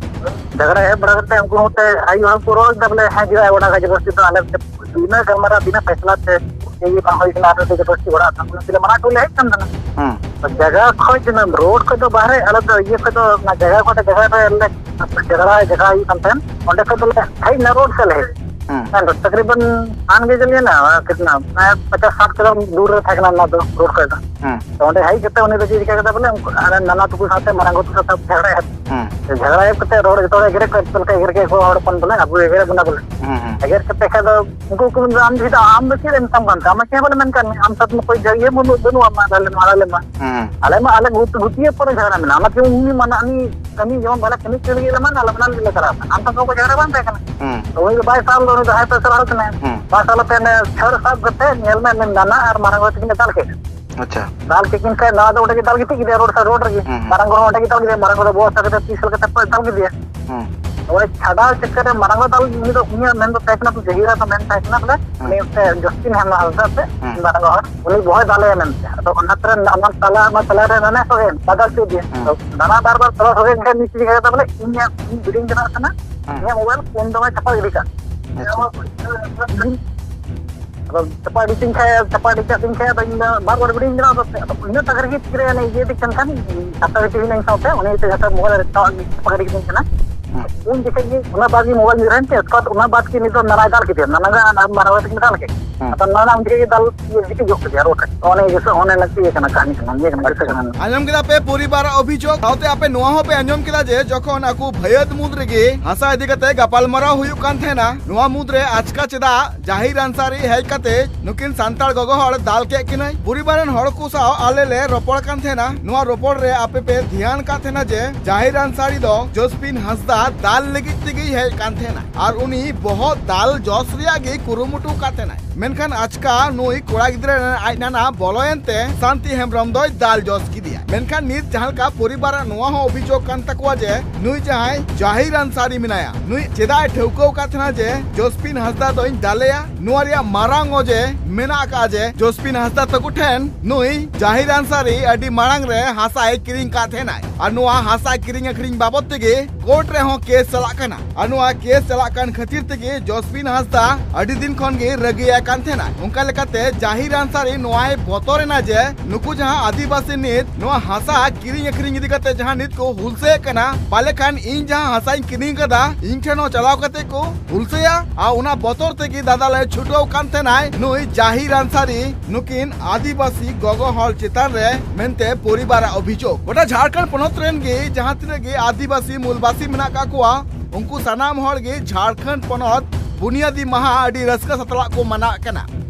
ᱡᱷᱟᱜᱽᱲᱟ ᱮᱦᱚᱵ ᱵᱟᱲᱟ ᱠᱟᱛᱮ ᱩᱱᱠᱩ ᱦᱚᱸᱛᱮ ᱟᱭᱩ ᱦᱚᱲ ᱠᱚ ᱨᱚᱲ ᱠᱮᱫᱟ ᱵᱚᱞᱮ, "ᱦᱮᱸ, ᱪᱮᱫᱟᱜ ᱚᱱᱟ ᱜᱟᱡᱮ ᱵᱚᱥᱛᱤ ᱫᱚ ᱟᱞᱮ ᱵᱤᱱᱟᱹ ᱜᱟᱞᱢᱟᱨᱟᱣ, ᱵᱤᱱᱟᱹ ᱯᱷᱮᱥᱞᱟ ᱛᱮ ᱤᱭᱟᱹ ᱵᱟᱝ ᱦᱩᱭ ᱠᱟᱱᱟ, ᱟᱯᱮ ᱫᱚ ᱡᱚᱵᱚᱨᱫᱚᱥᱛᱤ ᱚᱲᱟᱜ ᱛᱟᱢ ᱠᱟᱱᱟ?" ᱢᱟᱱᱟ ᱠᱚ ᱞᱮ ᱦᱮᱡ ᱠᱟᱱ ᱛᱟᱦᱮᱱᱟ᱾ ᱦᱮᱸ᱾ ᱡᱟᱭᱜᱟ ᱠᱷᱚᱡ ᱡᱮᱱᱚ ᱨᱳᱰ ᱠᱷᱚᱡ ᱫᱚ ᱵᱟᱦᱨᱮ, ᱟᱞᱮ ᱫᱚ ᱤᱭᱟᱹ ᱠᱷᱚᱡ ᱫᱚ ᱚᱱᱟ ᱡᱟᱭᱜᱟ ᱠᱷᱚᱡ ᱫᱚ ᱡᱟᱭᱜᱟ ᱨᱮ ᱞᱮ ᱡᱷᱟᱜᱽᱲᱟ, ᱡᱷᱟᱜᱽᱲᱟ ᱦᱩᱭᱩᱜ ᱠᱟᱱ ᱛᱟᱦᱮᱸᱱ, ᱚᱸᱰᱮ ᱠᱷᱚᱡ ᱫᱚᱞᱮ ᱦᱮᱡ ᱮᱱᱟ ᱨᱳᱰ ᱥᱮᱫ ᱞᱮ ᱦᱮᱡ᱾ ᱦᱮᱸ᱾ ᱛᱚᱠᱨᱤᱵᱟᱱ ᱟᱱ ᱜᱮ ᱪᱟᱞᱤᱭᱮᱱᱟ, ᱠᱤᱛᱱᱟ, ᱯᱨᱟᱭ ᱯᱚᱪᱟᱥ ᱥᱟᱴ ᱠᱤᱞᱳ ᱫᱩᱨ ᱨᱮ ᱛᱟᱦᱮᱸ ᱠᱟᱱᱟ ᱚᱱᱟ ᱫᱚ, ᱨᱳᱰ ᱠᱷᱚᱡ ᱫᱚ᱾ ᱦᱮᱸ᱾ ᱛᱚ ᱚᱸᱰᱮ ᱦᱮᱡ ᱠᱟᱛᱮ ᱩᱱᱤ ᱫᱚ ᱪᱮᱫ ᱪᱤᱠᱟᱹ ᱠᱮᱫᱟ ᱵᱚᱞᱮ, ᱩᱱᱠᱩ ᱟᱨ ᱱᱟᱱᱟ ᱛᱟᱠᱚ ᱥᱟᱶᱛᱮ, ᱢᱟᱨᱟᱝ ᱜᱚ ᱛᱟᱠᱚ ᱥᱟᱶᱛᱮ ᱡᱷᱟᱜᱽᱲᱟ ᱮᱦᱚᱵ᱾ ᱦᱮᱸ᱾ ᱡᱷᱟᱜᱽᱲᱟ ᱮᱦᱚᱵ ᱠᱟᱛᱮ ᱨᱚᱲ, ᱡᱚᱛᱚ ᱦᱚᱲ ᱮᱜᱮᱨ ᱠᱚ, ᱪᱮᱫ ᱞᱮᱠᱟ ᱮᱜᱮᱨ ᱠᱮᱫ ᱠᱚ ᱦᱚᱲ ᱦᱚᱯᱚᱱ ᱵᱚᱞᱮ, ᱟᱵᱚ ᱮᱜᱮᱨ ᱵᱚᱱᱟ ᱵᱚᱞᱮ᱾ ᱦᱮᱸ, ᱦᱮᱸ᱾ ᱮᱜᱮᱨ ᱠᱟᱛᱮ ᱠᱷᱟᱡ ᱫᱚ ᱩᱱᱠᱩ ᱠᱚ ᱢᱮᱱᱫᱟ, "ᱟᱢ ᱫᱚ ᱪᱮᱫᱟᱜ, ᱟᱢ ᱫᱚ ᱪᱮᱫ ᱮᱢ ᱢᱮᱛᱟᱢ ᱠᱟᱱ ᱛᱮ? ᱟᱢ ᱪᱮᱫ ᱦᱚᱸ ᱵᱟᱞᱮ ᱢᱮᱱ ᱠᱟᱜ ᱢᱮᱭᱟ, ᱟᱢ ᱥᱟᱶ ᱢᱟ ᱠᱳᱭ ᱡᱷᱟᱜ-, ᱤᱭᱟᱹ ᱵᱟᱹᱱᱩᱜ, ᱵᱟᱹᱱᱩᱜᱼᱟ, ᱢᱟ ᱟᱞᱮ ᱢᱟ, ᱟᱞᱮ ᱢᱟ, ᱦᱮᱸ᱾ ᱟᱞᱮ ᱢᱟ ᱟᱞᱮ ᱜᱩᱛ-, ᱜᱩᱛᱤᱭᱟᱹ ᱯᱚᱨᱮ ᱡᱷᱟᱜᱽᱲᱟ ᱢᱮᱱᱟᱜᱼᱟ, ᱚᱱᱟ ᱛᱮ ᱩᱱᱤ ᱢᱟᱱᱟ, ᱩᱱᱤ ᱠᱟᱹᱢᱤ ᱡᱮᱢᱚᱱ ᱵᱟᱞᱮ ᱠᱟᱹᱢᱤ ᱦᱚᱪᱚ ᱞᱟᱹᱜᱤᱫ ᱞᱮ ᱢᱟᱱᱟ, ᱟᱞᱮ ᱢᱟᱱᱟ ᱞᱟᱹᱜᱤᱫ ᱞᱮ ᱪᱟᱞᱟᱣ ᱠᱟᱱᱟ, ᱟᱢ ᱥᱟᱶ ᱠᱚ ᱡᱷᱟᱜᱽᱲᱟ ᱵᱟᱝ ᱛᱟᱦᱮᱸ ᱠᱟᱱᱟ?" ᱦᱮᱸ᱾ ᱛᱚ ᱩᱱᱤ ᱫᱚ ᱵᱟᱭ ᱥᱟᱞ ᱫᱚ, ᱩᱱᱤ ᱫᱚ ᱦᱟᱭ ᱯᱨᱮᱥᱟᱨ ᱦᱚᱲ ᱠᱟᱱᱟᱭ᱾ ᱦᱮᱸ᱾ ᱵᱟᱭ ᱥᱟᱞ ᱛᱮ ᱚᱱᱮ ᱪᱷᱟᱹᱲ ᱥᱟᱵ ᱠᱟᱛᱮ ᱧᱮᱞ ᱢᱮ, ᱩᱱᱤ ᱱᱟᱱᱟ ᱟᱨ ᱢᱟᱨᱟᱝ ᱜᱚ ᱛᱟᱹᱠᱤᱱ ᱮ ᱫᱟᱞ ᱠᱮᱫ ᱠᱤᱱᱟ᱾ ᱟᱪᱪᱷᱟ᱾ ᱫᱟᱞ ᱠᱮᱫ ᱠᱤᱱ ᱠᱷᱟᱡ ᱱᱟᱱᱟ ᱫᱚ ᱚᱸᱰᱮ ᱜᱮ ᱫᱟᱞ ᱜᱤᱛᱤᱡ ᱠᱮᱫᱮᱭᱟ, ᱨᱳᱰ ᱥᱟᱭᱤᱰ, ᱨᱳᱰ ᱨᱮᱜᱮ᱾ ᱦᱩᱸ, ᱦᱩᱸ᱾ ᱢᱟᱨᱟᱝ ᱜᱚ ᱦᱚᱸ ᱚᱸᱰᱮ ᱜᱮ ᱫᱟᱞ ᱠᱮᱫᱮᱭᱟ, ᱢᱟᱨᱟᱝ ᱜᱚ ᱫᱚ ᱵᱚᱦᱚᱜ ᱥᱟᱵ ᱠᱟᱛᱮ ᱛᱤᱥ ᱞᱮᱠᱟᱛᱮ ᱯᱮ ᱫᱟᱞ ᱠᱮᱫᱮᱭᱟ᱾ ᱦᱩᱸ᱾ ᱚᱸᱰᱮ ᱪᱷᱟᱰᱟᱣ ᱪᱚᱠᱠᱚᱨ ᱨᱮ ᱢᱟᱨᱟᱝ ᱜᱚ ᱫᱟᱞ, ᱩᱱᱤ ᱫᱚ, ᱩᱱᱤᱭᱟᱜ ᱢᱮᱱ ᱫᱚ ᱛᱟᱦᱮᱸ ᱠᱟᱱᱟ, ᱡᱟᱹᱦᱤᱨᱟ ᱫᱚ ᱢᱮᱱ ᱛᱟᱦᱮᱸ ᱠᱟᱱᱟ ᱵᱚᱞᱮ, ᱦᱩᱸ᱾ ᱩᱱᱤ ᱚᱱᱛᱮ ᱡᱚᱥᱴᱤᱱ ᱦᱮᱢᱵᱨᱚᱢ ᱦᱟᱸᱥᱫᱟ ᱛᱮ, ᱦᱩᱸ᱾ ᱢᱟᱨᱟᱝ ᱜᱚ ᱦᱚᱲ, ᱩᱱᱤ ᱵᱚᱦᱚᱭ ᱫᱟᱞᱮᱭᱟ ᱢᱮᱱᱛᱮ᱾ ᱟᱫᱚ ᱚᱱᱟ ᱛᱟᱞᱟ, ᱚᱱᱟ ᱛᱟᱞᱟ ᱨᱮ ᱱᱟᱱᱟ ᱥᱚᱜᱮ ᱵᱟᱫᱟᱞ ᱦᱚᱪᱚ ᱤᱫᱤᱭᱟ᱾ ᱦᱩᱸ᱾ ᱛᱚ ᱱᱟᱱᱟ ᱵᱟᱨ ᱵᱟᱨ ᱛᱚᱞᱟ ᱥᱚᱜᱮ ᱠᱷᱟᱱ ᱱᱤᱛ ᱪᱤᱠᱟᱹ ᱠᱮᱫᱟ ᱵᱚᱞᱮ, ᱤᱧᱟᱜ, ᱤᱧ ᱵᱤᱰᱤᱧ ᱪᱟᱞᱟᱜ ᱠᱟᱱᱟ, ᱦᱩᱸ᱾ ᱤᱧᱟᱜ ᱢᱳᱵᱟᱭᱤᱞ ᱯᱷᱳᱱ ᱫᱚ ᱪᱟᱯᱟ ᱜᱤᱰᱤ ᱠᱟᱜ᱾ ᱟᱪᱪᱷᱟ᱾ ᱟᱫᱚ ᱪᱟᱯᱟ ᱤᱫᱤ ᱛᱤᱧ ᱠᱷᱟᱡ, ᱪᱟᱯᱟ ᱤᱫᱤ ᱠᱟᱜ ᱛᱤᱧ ᱠᱷᱟᱡ, ᱟᱫᱚ ᱤᱧ ᱫᱚ ᱵᱟᱨ ᱵᱟᱨ ᱵᱤᱰᱤᱧ ᱵᱮᱱᱟᱣ ᱫᱟ ᱥᱮ, ᱟᱫᱚ ᱤᱱᱟᱹ ᱛᱟᱠ ᱨᱮᱜᱮ ᱛᱤᱨᱮ ᱚᱱᱮ ᱤᱭᱟᱹ ᱤᱫᱤ ᱠᱟᱱ ᱠᱷᱟᱱ, ᱜᱟᱛᱮ ᱜᱟᱛᱮ ᱦᱩᱭᱱᱟ ᱤᱧ ᱥᱟᱶᱛᱮ, ᱩᱱᱤ ᱤᱭᱟᱹᱛᱮ ᱡᱟᱦᱟᱸ ᱢᱳᱵᱟᱭᱤᱞ ᱨᱮ ᱪᱟᱯᱟ ᱜᱤᱰᱤ ᱠᱤᱫᱤᱧ ᱠᱟᱱᱟ᱾ ᱦᱮᱸ᱾ ᱩᱱ ᱡᱚᱠᱷᱮᱡ ᱜᱮ ᱚᱱᱟ ᱵᱟᱫ ᱜᱮ ᱢᱳᱵᱟᱭᱤᱞ ᱧᱩᱨᱦᱟᱭᱮᱱ ᱛᱮ, ᱩᱥᱠᱮ ᱵᱟᱫ ᱚᱱᱟ ᱵᱟᱫ ᱜᱮ ᱱᱤᱛ ᱫᱚ ᱱᱟᱱᱟᱭ ᱫᱟᱞ ᱠᱮᱫᱮᱭᱟ, ᱱᱟᱱᱟ ᱜᱮ ᱟᱨ ᱢᱟᱨᱟᱝ ᱛᱟᱹᱠᱤᱱ ᱫᱟᱞ ᱠᱮᱫ᱾ ᱦᱮᱸ᱾ ᱟᱫᱚ ᱱᱟᱱᱟ ᱩᱱ ᱡᱚᱠᱷᱮᱡ ᱜᱮ ᱫᱟᱞ ᱤᱭᱟᱹ ᱜᱤᱛᱤᱡ ᱜᱚᱫ ᱠᱮᱫᱮᱭᱟ ᱨᱳᱰ ᱨᱮ᱾ ᱚᱱᱮ ᱡᱮᱥᱮ ᱚᱱᱮ ᱞᱟᱹᱠᱛᱤ ᱠᱟᱱᱟ, ᱠᱟᱹᱦᱱᱤ ᱠᱟᱱᱟ, ᱱᱤᱭᱟᱹ ᱠᱟᱱᱟ, ᱠᱤᱥᱟᱹ ᱠᱟᱱᱟ᱾ ᱟᱸᱡᱚᱢ ᱠᱮᱫᱟ ᱯᱮ ᱯᱚᱨᱤᱵᱟᱨᱟᱜ ᱚᱵᱷᱤᱡᱳᱜᱽ, ᱥᱟᱶᱛᱮ ᱟᱯᱮ ᱱᱚᱣᱟ ᱦᱚᱸ ᱯᱮ ᱟᱸᱡᱚᱢ ᱠᱮᱫᱟ ᱡᱮ ᱡᱚᱠᱷᱚᱱ ᱟᱠᱚ ᱵᱷᱟᱹᱭᱟᱹᱛ ᱢᱩᱫᱽ ᱨᱮᱜᱮ ᱦᱟᱥᱟ ᱤᱫᱤ ᱠᱟᱛᱮ ᱜᱟᱯᱟᱞᱢᱟᱨᱟᱣ ᱦᱩᱭᱩᱜ ᱠᱟᱱ ᱛᱟᱦᱮᱱᱟ, ᱱᱚᱣᱟ ᱢᱩᱫᱽ ᱨᱮ ᱟᱪᱠᱟ ᱪᱮᱫᱟᱜ ᱡᱟᱦᱤᱨ ᱟᱱᱥᱟᱨᱤ ᱦᱮᱡ ᱠᱟᱛᱮ ᱱᱩᱠᱤᱱ ᱥᱟᱱᱛᱟᱲ ᱜᱚᱜᱚ ᱦᱚᱲ ᱫᱟᱞ ᱠᱮᱫ ᱠᱤᱱᱟᱹᱭ? ᱯᱚᱨᱤᱵᱟᱨ ᱨᱮᱱ ᱦᱚᱲ ᱠᱚ ᱥᱟᱶ ᱟᱞᱮ ᱞᱮ ᱨᱚᱯᱚᱲ ᱠᱟᱱ ᱛᱟᱦᱮᱱᱟ᱾ ᱱᱚᱣᱟ ᱨᱚᱯᱚᱲ ᱨᱮ ᱟᱯᱮ ᱯᱮ ᱫᱷᱮᱭᱟᱱ ᱠᱟᱫ ᱛᱟᱦᱮᱱᱟ ᱡᱮ ᱡᱟᱦᱤᱨ ᱟᱱᱥᱟᱨᱤ ᱫᱚ ᱡᱚᱥᱯᱤᱱ ᱦᱟᱸᱥᱫᱟ ᱫᱟᱞ ᱞᱟᱹᱜᱤᱫ ᱛᱮᱜᱮᱭ ᱦᱮᱡ ᱠᱟᱱ ᱛᱟᱦᱮᱱᱟ ᱟᱨ ᱩᱱᱤ ᱵᱚᱦᱚᱜ ᱫᱟᱞ ᱡᱚᱥ ᱨᱮᱭᱟᱜ ᱜᱮ ᱠᱩᱨᱩᱢᱩᱴᱩ ᱠᱟᱫ ᱛᱟᱦᱮᱱᱟᱭ᱾ ᱢᱮᱱᱠᱷᱟᱱ ᱟᱪᱠᱟ ᱱᱩᱭ ᱠᱚᱲᱟ ᱜᱤᱫᱽᱨᱟᱹ ᱨᱮᱱ ᱟᱡ ᱱᱟᱱᱟ ᱵᱚᱞᱚᱭᱮᱱ ᱛᱮ ᱥᱟᱱᱛᱤ ᱦᱮᱢᱵᱨᱚᱢ ᱫᱚᱭ ᱫᱟᱞ ᱡᱚᱥ ᱠᱮᱫᱮᱭᱟ᱾ ᱢᱮᱱᱠᱷᱟᱱ ᱱᱤᱛ ᱡᱟᱦᱟᱸ ᱞᱮᱠᱟ ᱯᱚᱨᱤᱵᱟᱨᱟᱜ ᱱᱚᱣᱟ ᱦᱚᱸ ᱚᱵᱷᱤᱡᱳᱜᱽ ᱠᱟᱱ ᱛᱟᱠᱚᱣᱟ ᱡᱮ ᱱᱩᱭ ᱡᱟᱦᱟᱸᱭ ᱡᱟᱦᱤᱨ ᱟᱱᱥᱟᱨᱤ ᱢᱮᱱᱟᱭᱟ, ᱱᱩᱭ ᱪᱮᱫᱟᱜ ᱮ ᱴᱷᱟᱹᱣᱠᱟᱹ ᱟᱠᱟᱫ ᱛᱟᱦᱮᱱᱟ ᱡᱮ ᱡᱚᱥᱯᱤᱱ ᱦᱟᱸᱥᱫᱟ ᱫᱚᱧ ᱫᱟᱞᱮᱭᱟ? ᱱᱚᱣᱟ ᱨᱮᱭᱟᱜ ᱢᱟᱨᱟᱝ ᱚᱡᱮ ᱢᱮᱱᱟᱜ ᱟᱠᱟᱫᱼᱟ ᱡᱮ ᱡᱚᱥᱯᱤᱱ ᱦᱟᱸᱥᱫᱟ ᱛᱟᱠᱚ ᱴᱷᱮᱱ ᱱᱩᱭ ᱡᱟᱦᱤᱨ ᱟᱱᱥᱟᱨᱤ ᱟᱹᱰᱤ ᱢᱟᱲᱟᱝ ᱨᱮ ᱦᱟᱥᱟᱭ ᱠᱤᱨᱤᱧ ᱟᱠᱟᱫ ᱛᱟᱦᱮᱱᱟᱭ ᱟᱨ ᱱᱚᱣᱟ ᱦᱟᱥᱟ ᱠᱤᱨᱤᱧ ᱟᱹᱠᱷᱨᱤᱧ ᱵᱟᱵᱚᱫ ᱛᱮᱜᱮ ᱠᱳᱨᱴ ᱨᱮᱦᱚᱸ ᱠᱮᱥ ᱪᱟᱞᱟᱜ ᱠᱟᱱᱟ ᱟᱨ ᱱᱚᱣᱟ ᱠᱮᱥ ᱪᱟᱞᱟᱜ ᱠᱟᱱ ᱠᱷᱟᱹᱛᱤᱨ ᱛᱮᱜᱮ ᱡᱚᱥᱯᱤᱱ ᱦᱟᱸᱥᱫᱟ ᱟᱹᱰᱤ ᱫᱤᱱ ᱠᱷᱚᱱ ᱜᱮ ᱨᱟᱹᱜᱤᱭᱟᱭ ᱠᱟᱱ ᱛᱟᱦᱮᱱᱟᱭ᱾ ᱚᱱᱠᱟ ᱞᱮᱠᱟᱛᱮ ᱡᱟᱦᱤᱨ ᱟᱱᱥᱟᱨᱤ ᱱᱚᱣᱟᱭ ᱵᱚᱛᱚᱨ ᱮᱱᱟ ᱡᱮ ᱱᱩᱠᱩ ᱡᱟᱦᱟᱸ ᱟᱹᱫᱤᱵᱟᱹᱥᱤ ᱱᱤᱛ ᱱᱚᱣᱟ ᱦᱟᱥᱟ ᱠᱤᱨᱤᱧ ᱟᱹᱠᱷᱨᱤᱧ ᱤᱫᱤ ᱠᱟᱛᱮ ᱡᱟᱦᱟᱸ ᱱᱤᱛ ᱠᱚ ᱦᱩᱞᱥᱟᱹᱭᱮᱫ ᱠᱟᱱᱟ, ᱯᱟᱞᱮ ᱠᱷᱟᱱ ᱤᱧ ᱡᱟᱦᱟᱸ ᱦᱟᱥᱟᱧ ᱠᱤᱨᱤᱧ ᱟᱠᱟᱫᱟ ᱤᱧ ᱴᱷᱮᱱ ᱦᱚᱸ ᱪᱟᱞᱟᱣ ᱠᱟᱛᱮ ᱠᱚ ᱦᱩᱞᱥᱟᱹᱭᱟ ᱟᱨ ᱚᱱᱟ ᱵᱚᱛᱚᱨ ᱛᱮᱜᱮ ᱫᱟᱫᱟ ᱞᱮ ᱪᱷᱩᱴᱟᱹᱣ ᱠᱟᱱ ᱛᱟᱦᱮᱱᱟᱭ ᱱᱩᱭ ᱡᱟᱦᱤᱨ ᱟᱱᱥᱟᱨᱤ ᱱᱩᱠᱤᱱ ᱟᱹᱫᱤᱵᱟᱹᱥᱤ ᱜᱚᱜᱚ ᱦᱚᱲ ᱪᱮᱛᱟᱱ ᱨᱮ ᱢᱮᱱᱛᱮ ᱯᱚᱨᱤᱵᱟᱨᱟᱜ ᱚᱵᱷᱤᱡᱳᱜᱽ᱾ ᱜᱚᱴᱟ ᱡᱷᱟᱲᱠᱷᱚᱸᱰ ᱯᱚᱱᱚᱛ ᱨᱮᱱ ᱜᱮ ᱡᱟᱦᱟᱸ ᱛᱤᱱᱟᱹᱜ ᱜᱮ ᱟᱹᱫᱤᱵᱟᱹᱥᱤ ᱢᱩᱞᱵᱟᱥᱤ ᱢᱮᱱᱟᱜ ᱟᱠᱟᱫ ᱠᱚᱣᱟ, ᱩᱱᱠᱩ ᱥᱟᱱᱟᱢ ᱦᱚᱲ ᱜᱮ ᱡᱷᱟᱲᱠᱷᱚᱸᱰ ᱯᱚᱱᱚᱛ ᱵᱩᱱᱤᱭᱟᱹᱫᱤ ᱢᱟᱦᱟ ᱟᱹᱰᱤ ᱨᱟᱹᱥᱠᱟᱹ ᱥᱟᱛᱞᱟᱜ ᱠᱚ ᱢᱟᱱᱟᱣᱮᱫ ᱠᱟᱱᱟ᱾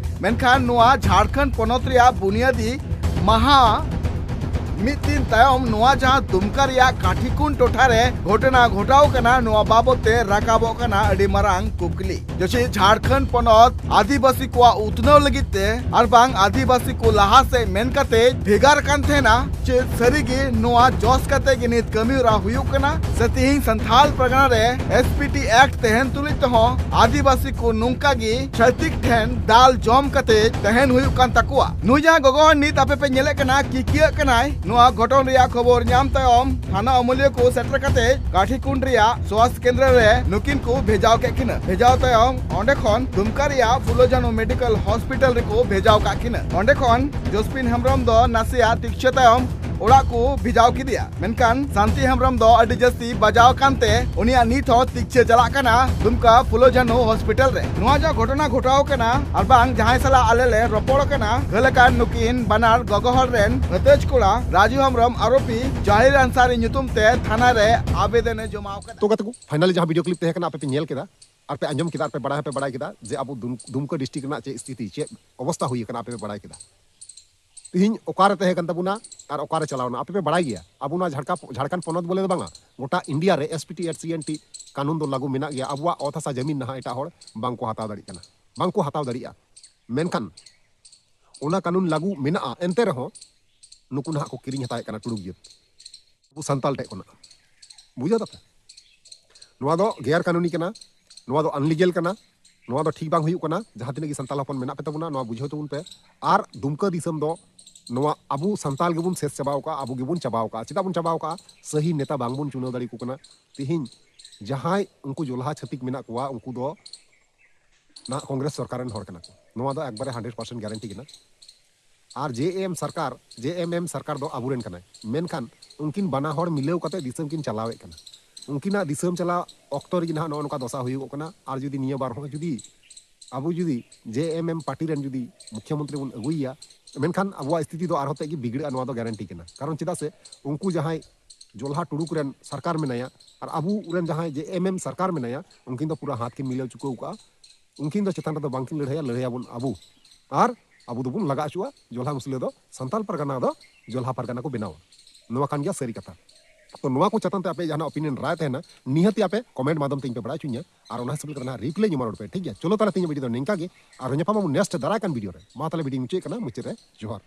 ᱢᱮᱱᱠᱷᱟᱱ ᱱᱚᱣᱟ ᱡᱷᱟᱲᱠᱷᱚᱸᱰ ᱯᱚᱱᱚᱛ ᱨᱮᱭᱟᱜ ᱵᱩᱱᱤᱭᱟᱹᱫᱤ ᱢᱟᱦᱟ ᱢᱤᱫ ᱫᱤᱱ ᱛᱟᱭᱚᱢ ᱱᱚᱣᱟ ᱡᱟᱦᱟᱸ ᱫᱩᱢᱠᱟ ᱨᱮᱭᱟᱜ ᱠᱟᱴᱷᱤᱠᱩᱱ ᱴᱚᱴᱷᱟ ᱨᱮ ᱜᱷᱚᱴᱚᱱᱟ ᱜᱷᱚᱴᱟᱣ ᱠᱟᱱᱟ, ᱱᱚᱣᱟ ᱵᱟᱵᱚᱛ ᱛᱮ ᱨᱟᱠᱟᱵᱚᱜ ᱠᱟᱱᱟ ᱟᱹᱰᱤ ᱢᱟᱨᱟᱝ ᱠᱩᱠᱞᱤ᱾ ᱡᱮᱥᱮ ᱡᱷᱟᱲᱠᱷᱚᱸᱰ ᱯᱚᱱᱚᱛ ᱟᱹᱫᱤᱵᱟᱹᱥᱤ ᱠᱚᱣᱟᱜ ᱩᱛᱱᱟᱹᱣ ᱞᱟᱹᱜᱤᱫ ᱛᱮ ᱟᱨ ᱵᱟᱝ ᱟᱹᱫᱤᱵᱟᱹᱥᱤ ᱠᱚ ᱞᱟᱦᱟ ᱥᱮᱫ ᱢᱮᱱ ᱠᱟᱛᱮ ᱵᱷᱮᱜᱟᱨ ᱠᱟᱱ ᱛᱟᱦᱮᱱᱟ᱾ ᱪᱮᱫ ᱥᱟᱹᱨᱤᱜᱮ ᱱᱚᱣᱟ ᱡᱚᱥ ᱠᱟᱛᱮ ᱜᱮ ᱱᱤᱛ ᱠᱟᱹᱢᱤ ᱦᱚᱨᱟ ᱦᱩᱭᱩᱜ ᱠᱟᱱᱟ ᱥᱮ ᱛᱮᱦᱮᱧ ᱥᱟᱱᱛᱷᱟᱞ ᱯᱟᱨᱜᱟᱱᱟ ᱨᱮ ᱮᱥ ᱯᱤ ᱴᱤ ᱮᱠᱴ ᱛᱟᱦᱮᱱ ᱛᱩᱞᱩᱡ ᱛᱮᱦᱚᱸ ᱟᱹᱫᱤᱵᱟᱹᱥᱤ ᱠᱚ ᱱᱚᱝᱠᱟ ᱜᱮ ᱪᱷᱟᱹᱛᱤᱠ ᱴᱷᱮᱱ ᱫᱟᱞ ᱡᱚᱢ ᱠᱟᱛᱮ ᱛᱟᱦᱮᱱ ᱦᱩᱭᱩᱜ ᱠᱟᱱ ᱛᱟᱠᱚᱣᱟ? ᱱᱩᱭ ᱡᱟᱦᱟᱸ ᱜᱚᱜᱚ ᱦᱚᱲ ᱱᱤᱛ ᱟᱯᱮ ᱯᱮ ᱧᱮᱞᱮᱫ ᱠᱟᱱᱟ ᱠᱤᱠᱤᱭᱟᱹᱜ ᱠᱟᱱᱟᱭ, ᱱᱚᱣᱟ ᱜᱷᱚᱴᱚᱱ ᱨᱮᱭᱟᱜ ᱠᱷᱚᱵᱚᱨ ᱧᱟᱢ ᱛᱟᱭᱚᱢ ᱛᱷᱟᱱᱟ ᱟᱹᱢᱟᱹᱞᱤᱭᱟᱹ ᱠᱚ ᱥᱮᱴᱮᱨ ᱠᱟᱛᱮ ᱠᱟᱴᱷᱤᱠᱩᱱᱰ ᱨᱮᱭᱟᱜ ᱥᱟᱥᱛᱷ ᱠᱮᱱᱫᱨᱚ ᱨᱮ ᱱᱩᱠᱤᱱ ᱠᱚ ᱵᱷᱮᱡᱟᱣ ᱠᱮᱫ ᱠᱤᱱᱟ᱾ ᱵᱷᱮᱡᱟᱣ ᱛᱟᱭᱚᱢ ᱚᱸᱰᱮ ᱠᱷᱚᱱ ᱫᱩᱢᱠᱟ ᱨᱮᱭᱟᱜ ᱯᱷᱩᱞᱳ ᱡᱷᱟᱱᱳ ᱢᱮᱰᱤᱠᱮᱞ ᱦᱚᱥᱯᱤᱴᱟᱞ ᱨᱮᱠᱚ ᱵᱷᱮᱡᱟᱣ ᱠᱟᱜ ᱠᱤᱱᱟ᱾ ᱚᱸᱰᱮ ᱠᱷᱚᱱ ᱡᱚᱥᱯᱤᱱ ᱦᱮᱢᱵᱨᱚᱢ ᱫᱚ ᱱᱟᱥᱮᱭᱟᱜ ᱛᱤᱠᱪᱷᱟᱹ ᱛᱟᱭᱚᱢ ᱚᱲᱟᱜ ᱠᱚ ᱵᱷᱮᱡᱟᱣ ᱠᱮᱫᱮᱭᱟ᱾ ᱢᱮᱱᱠᱷᱟᱱ ᱥᱟᱱᱛᱤ ᱦᱮᱢᱵᱨᱚᱢ ᱫᱚ ᱟᱹᱰᱤ ᱡᱟᱹᱥᱛᱤ ᱵᱟᱡᱟᱣ ᱠᱟᱱᱛᱮ ᱩᱱᱤᱭᱟᱜ ᱱᱤᱛ ᱦᱚᱸ ᱛᱤᱠᱪᱷᱟᱹ ᱪᱟᱞᱟᱜ ᱠᱟᱱᱟ ᱫᱩᱢᱠᱟ ᱯᱷᱩᱞᱳ ᱡᱷᱟᱱᱳ ᱦᱚᱥᱯᱤᱴᱟᱞ ᱨᱮ᱾ ᱱᱚᱣᱟ ᱡᱟᱦᱟᱸ ᱜᱷᱚᱴᱚᱱᱟ ᱜᱷᱚᱴᱟᱣ ᱠᱟᱱᱟ ᱟᱨ ᱵᱟᱝ ᱡᱟᱦᱟᱸᱭ ᱥᱟᱞᱟᱜ ᱟᱞᱮ ᱞᱮ ᱨᱚᱯᱚᱲ ᱠᱟᱱᱟ, ᱜᱷᱟᱹᱞ ᱟᱠᱟᱱ ᱱᱩᱠᱤᱱ ᱵᱟᱱᱟᱨ ᱜᱚᱜᱚ ᱦᱚᱲ ᱨᱮᱱ ᱵᱷᱟᱹᱛᱟᱹᱡ ᱠᱚᱲᱟ ᱨᱟᱡᱩ ᱦᱮᱢᱵᱨᱚᱢ ᱟᱨᱳᱯᱤ ᱡᱟᱦᱤᱨ ᱟᱱᱥᱟᱨᱤ ᱧᱩᱛᱩᱢ ᱛᱮ ᱛᱷᱟᱱᱟ ᱨᱮ ᱟᱵᱮᱫᱚᱱ ᱮ ᱡᱚᱢᱟᱣ ᱠᱟᱫᱟ᱾ ᱛᱚ ᱜᱟᱛᱮ ᱠᱚ, finally ᱡᱟᱦᱟᱸ video clip ᱛᱟᱦᱮᱸ ᱠᱟᱱᱟ ᱟᱯᱮ ᱯᱮ ᱧᱮᱞ ᱠᱮᱫᱟ ᱟᱨ ᱯᱮ ᱟᱸᱡᱚᱢ ᱠᱮᱫᱟ ᱟᱨ ᱯᱮ ᱵᱟᱲᱟᱭ ᱦᱚᱸᱯᱮ ᱵᱟᱲᱟᱭ ᱠᱮᱫᱟ ᱡᱮ ᱟᱵᱚ ᱫᱩᱢ-, ᱫᱩᱢᱠᱟ district ᱨᱮᱱᱟᱜ ᱪᱮᱫ ᱥᱛᱷᱤᱛᱤ, ᱪᱮᱫ ᱚᱵᱚᱥᱛᱟ ᱦᱩᱭ ᱟᱠᱟᱱᱟ ᱟᱯᱮ ᱯᱮ ᱵᱟᱲᱟᱭ ᱠᱮᱫᱟ᱾ ᱛᱤᱦᱤᱧ ᱚᱠᱟᱨᱮ ᱛᱟᱦᱮᱸ ᱠᱟᱱ ᱛᱟᱵᱚᱱᱟ ᱟᱨ ᱚᱠᱟᱨᱮ ᱪᱟᱞᱟᱣᱱᱟ ᱟᱯᱮ ᱯᱮ ᱵᱟᱲᱟᱭ ᱜᱮᱭᱟ᱾ ᱟᱵᱚ ᱱᱚᱣᱟ ᱡᱷᱟᱲᱠᱷᱟ-, ᱡᱷᱟᱲᱠᱷᱚᱸᱰ ᱯᱚᱱᱚᱛ ᱵᱚᱞᱮ ᱫᱚ ᱵᱟᱝᱟ, ᱜᱚᱴᱟ ᱤᱱᱰᱤᱭᱟ ᱨᱮ S P T S C N T ᱠᱟᱹᱱᱩᱱ ᱫᱚ ᱞᱟᱹᱜᱩ ᱢᱮᱱᱟᱜ ᱜᱮᱭᱟ᱾ ᱟᱵᱚᱣᱟᱜ ᱚᱛ ᱦᱟᱥᱟ ᱡᱟᱹᱢᱤᱱ ᱱᱟᱦᱟᱜ ᱮᱴᱟᱜ ᱦᱚᱲ ᱵᱟᱝᱠᱚ ᱦᱟᱛᱟᱣ ᱫᱟᱲᱮᱭᱟᱜ ᱠᱟᱱᱟ, ᱵᱟᱝᱠᱚ ᱦᱟᱛᱟᱣ ᱫᱟᱲᱮᱭᱟᱜᱼᱟ᱾ ᱢᱮᱱᱠᱷᱟᱱ ᱚᱱᱟ ᱠᱟᱹᱱᱩᱱ ᱞᱟᱹᱜᱩ ᱢᱮᱱᱟᱜᱼᱟ, ᱮᱱᱛᱮ ᱨᱮᱦᱚᱸ ᱱᱩᱠᱩ ᱱᱟᱦᱟᱜ ᱠᱚ ᱠᱤᱨᱤᱧ ᱦᱟᱛᱟᱣᱮᱫ ᱠᱟᱱᱟ ᱴᱩᱰᱩ ᱡᱟᱹᱛ, ᱟᱵᱚ ᱥᱟᱱᱛᱟᱲ ᱴᱷᱮᱡ ᱠᱷᱚᱱᱟᱜ᱾ ᱵᱩᱡᱷᱟᱹᱣ ᱫᱟᱯᱮ? ᱱᱚᱣᱟ ᱫᱚ ᱜᱮᱨ ᱠᱟᱹᱱᱩᱱᱤ ᱠᱟᱱᱟ, ᱱᱚᱣᱟ ᱫᱚ unlegal ᱠᱟᱱᱟ᱾ ᱱᱚᱣᱟ ᱫᱚ ᱴᱷᱤᱠ ᱵᱟᱝ ᱦᱩᱭᱩᱜ ᱠᱟᱱᱟ᱾ ᱡᱟᱦᱟᱸ ᱛᱤᱱᱟᱹᱜ ᱜᱮ ᱥᱟᱱᱛᱟᱲ ᱦᱚᱯᱚᱱ ᱢᱮᱱᱟᱜ ᱯᱮ ᱛᱟᱵᱚᱱᱟ, ᱱᱚᱣᱟ ᱵᱩᱡᱷᱟᱹᱣ ᱛᱟᱵᱚᱱ ᱯᱮ᱾ ᱟᱨ ᱫᱩᱢᱠᱟᱹ ᱫᱤᱥᱚᱢ ᱫᱚ ᱱᱚᱣᱟ ᱟᱵᱚ ᱥᱟᱱᱛᱟᱲ ᱜᱮᱵᱚᱱ ᱥᱮᱥ ᱪᱟᱵᱟᱣ ᱠᱟᱜᱼᱟ, ᱟᱵᱚ ᱜᱮᱵᱚᱱ ᱪᱟᱵᱟᱣ ᱠᱟᱜᱼᱟ᱾ ᱪᱮᱫᱟᱜ ᱵᱚᱱ ᱪᱟᱵᱟᱣ ᱠᱟᱜᱼᱟ? ᱥᱟᱹᱦᱤ ᱱᱮᱛᱟ ᱵᱟᱝ ᱵᱚᱱ ᱪᱩᱱᱟᱹᱣ ᱫᱟᱲᱮ ᱟᱠᱚ ᱠᱟᱱᱟ᱾ ᱛᱤᱦᱤᱧ ᱡᱟᱦᱟᱸᱭ ᱩᱱᱠᱩ ᱡᱚᱞᱦᱟ ᱪᱷᱟᱹᱛᱤᱠ ᱢᱮᱱᱟᱜ ᱠᱚᱣᱟ, ᱩᱱᱠᱩ ᱫᱚ ᱱᱟᱦᱟᱜ ᱠᱚᱝᱜᱨᱮᱥ ᱥᱚᱨᱠᱟᱨ ᱨᱮᱱ ᱦᱚᱲ ᱠᱟᱱᱟ ᱠᱚ᱾ ᱱᱚᱣᱟ ᱫᱚ ᱮᱠᱵᱟᱨᱮ ᱦᱟᱱᱰᱨᱮᱰ ᱯᱟᱨᱥᱮᱱᱴ ᱜᱮᱨᱮᱱᱴᱤ ᱠᱟᱱᱟ᱾ ᱟᱨ ᱡᱮ ᱮᱢ ᱥᱚᱨᱠᱟᱨ, ᱡᱮ ᱮᱢ ᱮᱢ ᱥᱚᱨᱠᱟᱨ ᱫᱚ ᱟᱵᱚᱨᱮᱱ ᱠᱟᱱᱟᱭ, ᱢᱮᱱᱠᱷᱟᱱ ᱩᱱᱠᱤᱱ ᱵᱟᱱᱟ ᱦᱚᱲ ᱢᱤᱞᱟᱹᱣ ᱠᱟᱛᱮ ᱫᱤᱥᱚᱢ ᱠᱤᱱ ᱪᱟᱞᱟᱣᱮᱫ ᱠᱟᱱᱟ᱾ ᱩᱱᱠᱤᱱᱟᱜ ᱫᱤᱥᱚᱢ ᱪᱟᱞᱟᱣ ᱚᱠᱛᱚ ᱨᱮᱜᱮ ᱱᱟᱦᱟᱜ ᱱᱚᱜᱼᱚ ᱱᱚᱝᱠᱟ ᱫᱚᱥᱟ ᱦᱩᱭᱩᱜᱚᱜ ᱠᱟᱱᱟ᱾ ᱟᱨ ᱡᱩᱫᱤ ᱱᱤᱭᱟᱹ ᱵᱟᱨ ᱦᱚᱸ ᱡᱩᱫᱤ ᱟᱵᱚ ᱡᱩᱫᱤ ᱡᱮ ᱮᱢ ᱮᱢ ᱯᱟᱨᱴᱤ ᱨᱮᱱ ᱡᱩᱫᱤ ᱢᱩᱠᱷᱭᱟᱹᱢᱚᱱᱛᱨᱤ ᱵᱚᱱ ᱟᱹᱜᱩᱭᱮᱭᱟ, ᱢᱮᱱᱠᱷᱟᱱ ᱟᱵᱚᱣᱟᱜ ᱥᱛᱷᱤᱛᱤ ᱫᱚ ᱟᱨᱦᱚᱸ ᱛᱮᱫ ᱜᱮ ᱵᱤᱜᱽᱲᱟᱹᱜᱼᱟ, ᱱᱚᱣᱟ ᱫᱚ ᱜᱮᱨᱮᱱᱴᱤ ᱠᱟᱱᱟ᱾ ᱠᱟᱨᱚᱱ ᱪᱮᱫᱟᱜ ᱥᱮ ᱩᱱᱠᱩ ᱡᱟᱦᱟᱸᱭ ᱡᱚᱞᱦᱟ ᱴᱩᱰᱩ ᱠᱚᱨᱮᱱ ᱥᱚᱨᱠᱟᱨ ᱢᱮᱱᱟᱭᱟ ᱟᱨ ᱟᱵᱚ ᱨᱮᱱ ᱡᱟᱦᱟᱸᱭ ᱡᱮ ᱮᱢ ᱮᱢ ᱥᱚᱨᱠᱟᱨ ᱢᱮᱱᱟᱭᱟ, ᱩᱱᱠᱤᱱ ᱫᱚ ᱯᱩᱨᱟᱹ ᱦᱟᱛ ᱠᱤᱱ ᱢᱤᱞᱟᱹᱣ ᱪᱩᱠᱟᱹᱣ ᱠᱟᱜᱼᱟ᱾ ᱩᱱᱠᱤᱱ ᱫᱚ ᱪᱮᱛᱟᱱ ᱨᱮᱫᱚ ᱵᱟᱝᱠᱤᱱ ᱞᱟᱹᱲᱦᱟᱹᱭᱟ, ᱞᱟᱹᱲᱦᱟᱹᱭᱟᱵᱚᱱ ᱟᱵᱚ᱾ ᱟᱨ ᱟᱵᱚ ᱫᱚᱵᱚᱱ ᱞᱟᱜᱟ ᱦᱚᱪᱚᱜᱼᱟ ᱡᱚᱞᱦᱟ ᱢᱩᱥᱞᱟᱹ ᱫᱚ, ᱥᱟᱱᱛᱟᱞ ᱯᱟᱨᱜᱟᱱᱟ ᱫᱚ ᱡᱚᱞᱦᱟ ᱯᱟᱨᱜᱟᱱᱟ ᱠᱚ ᱵᱮᱱᱟᱣᱟ᱾ ᱱᱚᱣᱟ ᱠᱟᱱ ᱜᱮᱭᱟ ᱥᱟᱹᱨᱤ ᱠᱟᱛᱷᱟ᱾ ᱛᱚ ᱱᱚᱣᱟ ᱠᱚ ᱪᱮᱛᱟᱱ ᱛᱮ ᱟᱯᱮ ᱡᱟᱦᱟᱱᱟᱜ ᱚᱯᱤᱱᱤᱭᱚᱱ ᱨᱟᱭ ᱛᱟᱦᱮᱱᱟ, ᱱᱤᱦᱟᱹᱛᱤ ᱟᱯᱮ ᱠᱚᱢᱮᱱᱴ ᱢᱟᱫᱽᱫᱷᱚᱢ ᱛᱮ ᱤᱧ ᱯᱮ ᱵᱟᱲᱟᱭ ᱦᱚᱪᱚᱧᱟ᱾ ᱟᱨ ᱚᱱᱟ ᱦᱤᱥᱟᱹᱵ ᱞᱮᱠᱟ ᱱᱟᱦᱟᱜ ᱨᱤᱯᱞᱟᱭ ᱤᱧ ᱮᱢᱟ ᱨᱚᱲ ᱯᱮ, ᱴᱷᱤᱠ ᱜᱮᱭᱟ? ᱪᱚᱞᱚ ᱛᱟᱦᱞᱮ ᱛᱮᱦᱮᱧ ᱵᱷᱤᱰᱤᱭᱳ ᱫᱚ ᱱᱤᱝᱠᱟ ᱜᱮ, ᱟᱨ ᱧᱟᱯᱟᱢ ᱟᱵᱚᱱ ᱱᱮᱠᱥᱴ ᱫᱟᱨᱟᱭ ᱠᱟᱱ ᱵᱷᱤᱰᱤᱭᱳ ᱨᱮ᱾ ᱢᱟ ᱛᱟᱦᱞᱮ ᱵᱷᱤᱰᱤᱭᱳ ᱢᱩᱪᱟᱹᱫ ᱠᱟᱱᱟ, ᱢᱩᱪᱟᱹᱫ ᱨᱮ ᱡᱚᱦᱟᱨ᱾